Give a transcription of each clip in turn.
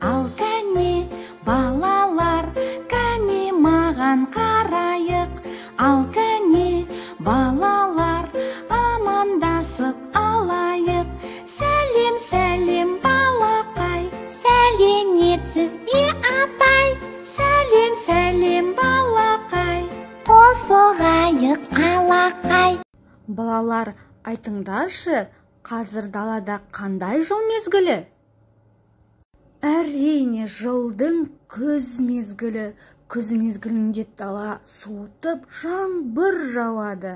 Ал кәне, балалар, кәне маған қарайық. Ал кәне, балалар, амандасып алайық. Сәлем, сәлем, балақай. Сәлеметсіз бе, апай? Сәлем, сәлем, балақай. Қол соғайық, алақай. Балалар, айтыңдаршы, қазір далада қандай жыл мезгілі? Әрине, жылдың күз мезгілі. Күз мезгілінде дала суытып, жаңбыр жауады.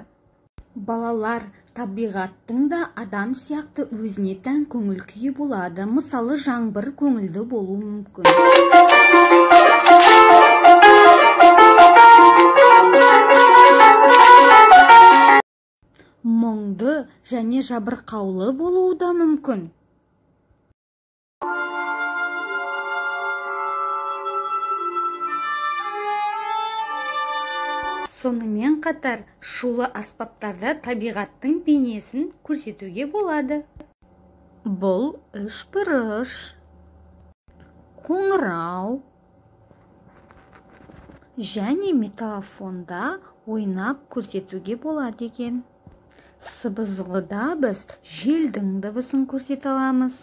Балалар, табиғаттың да адам сияқты өзіне тән көңіл күйі болады. Мысалы, жаңбыр көңілді болуы мүмкін. Мұңды және жабырқаулы болуы да мүмкін. Сонымен қатар, шулы аспаптарда табиғаттың бейнесін көрсетуге болады. Бұл үшбұрыш, қоңырау және металлофонда ойнап көрсетуге болады екен. Сыбызғыда біз желдің дыбысын көрсете аламыз.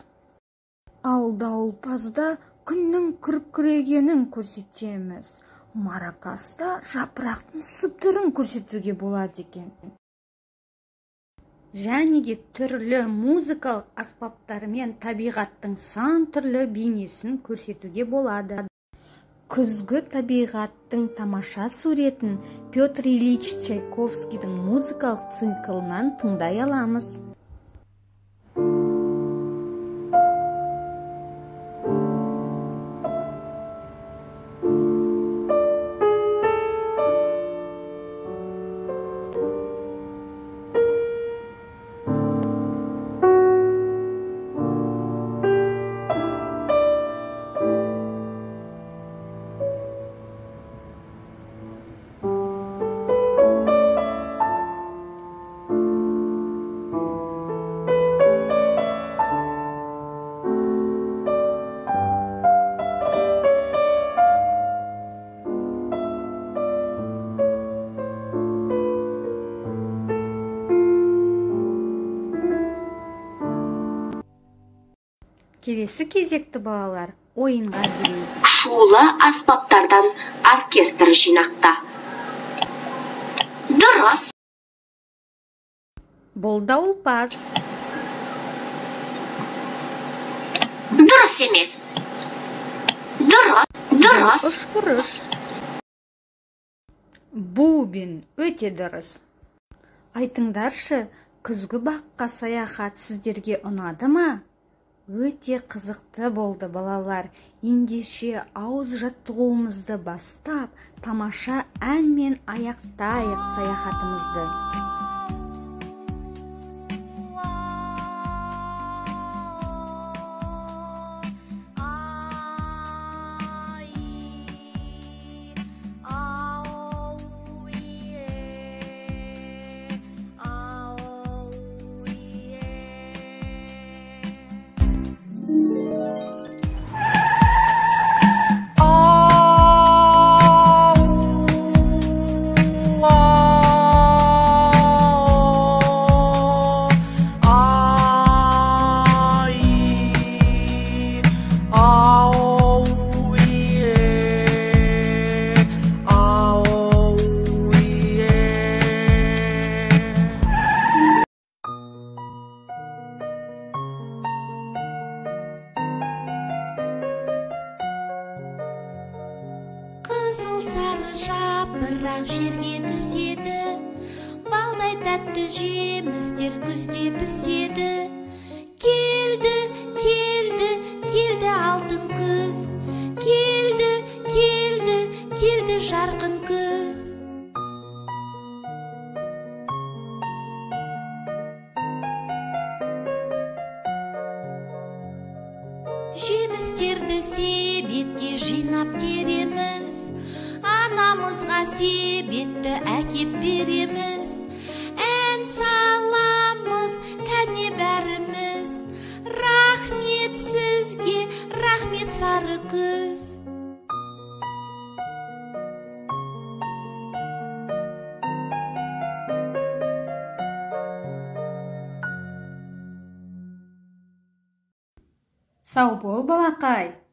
Ал дауылпазда күннің күркірегенін көрсетеміз. Маракаста жапырақтың сыбдырын көрсетуге болады екен. Және де түрлі музыкалық аспаптармен табиғаттың сан түрлі бейнесін көрсетуге болады. Күзгі табиғаттың тамаша суретін Петр Ильич Чайковскийдің музыкалық циклынан тыңдай аламыз. Келесі кезекті балалар ойынға берейік. Шулы аспаптардан оркестр жинақта. Дұрыс. Бұл дауылпаз. Дұрыс емес. Дұрыс. Дұрыс. Үшбұрыш. Бубен өте дұрыс. Айтыңдаршы, күзгі баққа саяхат сіздерге ұнады ма? Өте қызықты болды, балалар. Ендеше ауыз жаттығуымызды бастап, тамаша әнмен аяқтайық саяхатымызды. Жапырақ жерге түседі, балдай тәтті жемістер күзде піседі. Келді, келді, келді алтын күз, келді, келді, келді жарқын күз. Жемістерді себетке жинап тереміз, анамызға себетті әкеп береміз. Ән саламыз кәне бәріміз, рахмет сізге, рахмет. Рахмет, сары күз. Сау бол, балақай.